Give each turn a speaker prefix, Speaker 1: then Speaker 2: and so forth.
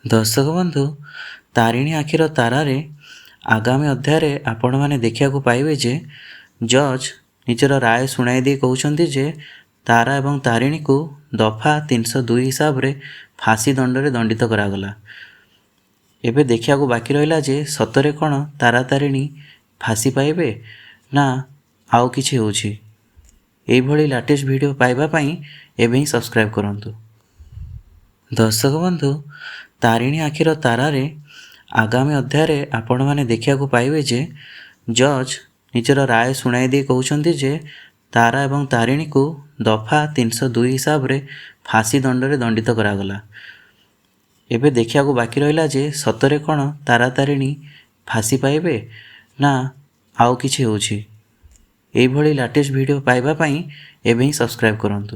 Speaker 1: ଦର୍ଶକ ବନ୍ଧୁ, ତାରିଣୀ ଆଖିର ତାରାରେ ଆଗାମୀ ଅଧ୍ୟାୟରେ ଆପଣମାନେ ଦେଖିବାକୁ ପାଇବେ ଯେ ଜଜ୍ ନିଜର ରାୟ ଶୁଣାଇ ଦେଇ କହୁଛନ୍ତି ଯେ ତାରା ଏବଂ ତାରିଣୀକୁ ଦଫା 302 ହିସାବରେ ଫାଶୀ ଦଣ୍ଡରେ ଦଣ୍ଡିତ କରାଗଲା। ଏବେ ଦେଖିବାକୁ ବାକି ରହିଲା ଯେ ସତରେ କ'ଣ ତାରା ତାରିଣୀ ଫାଶୀ ପାଇବେ ନା ଆଉ କିଛି ହେଉଛି। ଏଇଭଳି ଲାଟେଷ୍ଟ ଭିଡ଼ିଓ ପାଇବା ପାଇଁ ଏବେ ହିଁ ସବସ୍କ୍ରାଇବ୍ କରନ୍ତୁ। ଦର୍ଶକ ବନ୍ଧୁ, ତାରିଣୀ ଆଖିର ତାରାରେ ଆଗାମୀ ଅଧ୍ୟାୟରେ ଆପଣମାନେ ଦେଖିବାକୁ ପାଇବେ ଯେ ଜଜ୍ ନିଜର ରାୟ ଶୁଣାଇ ଦେଇ କହୁଛନ୍ତି ଯେ ତାରା ଏବଂ ତାରିଣୀକୁ ଦଫା 302 ହିସାବରେ ଫାଶୀ ଦଣ୍ଡରେ ଦଣ୍ଡିତ କରାଗଲା। ଏବେ ଦେଖିବାକୁ ବାକି ରହିଲା ଯେ ସତରେ କ'ଣ ତାରା ତାରିଣୀ ଫାଶୀ ପାଇବେ ନା ଆଉ କିଛି ହେଉଛି। ଏଇଭଳି ଲାଟେଷ୍ଟ ଭିଡ଼ିଓ ପାଇବା ପାଇଁ ଏବେ ହିଁ ସବସ୍କ୍ରାଇବ୍ କରନ୍ତୁ।